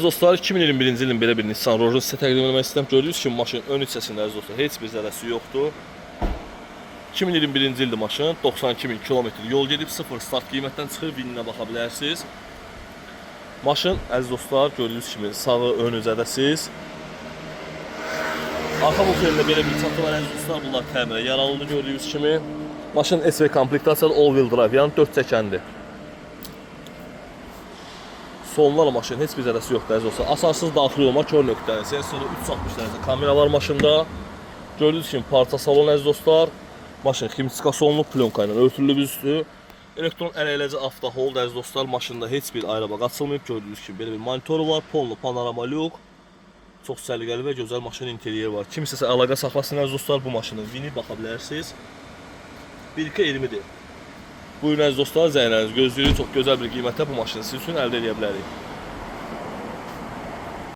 Dostlar, 2021-ci ilin belə bir Nissan Rogue-u sizə təqdim etmək istəyirəm. Gördüyünüz kimi maşının ön hissəsində, əziz dostlar, heç bir zərəsi yoxdur. 2021-ci ildir maşın, 92 min kilometr yol gedib, sıfır start qiymətdən çıxır, vininə baxa bilərsiniz. Maşın, əziz dostlar, gördüyünüz kimi sağı, önü zədəsiz. Arxa buferində belə bir çatı var, əziz dostlar, bunlar təmirə yaralıdır gördüyünüz kimi. Maşın SV komplektasiyada all-wheel drive, yəni 4 çəkəndir. Sonlar maşının heç bir zərəsi yoxdur, əziz dostlar. Asansız daxil olma kör nöqtəli sensoru, 360 dərəcə kamera var maşında. Gördüyünüz kimi parça salon, əziz dostlar. Maşın ximçikası olunub, plyonka ilə örtülüb üstü. Elektron ələyləci avto hold, əziz dostlar. Maşında heç bir airbag açılmayıb. Gördüyünüz kimi belə bir monitoru var, pollu panorama lük. Çox səliqəli və gözəl maşının interyeri var. Kim istəsə əlaqə saxlasın, əziz dostlar, bu maşının vini baxa bilərsiniz. 1.20-dir. Buyurun, əziz dostlar, zənglərinizi gözləyirik. Çox gözəl bir qiymətə bu maşını sizin üçün əldə edə bilərik.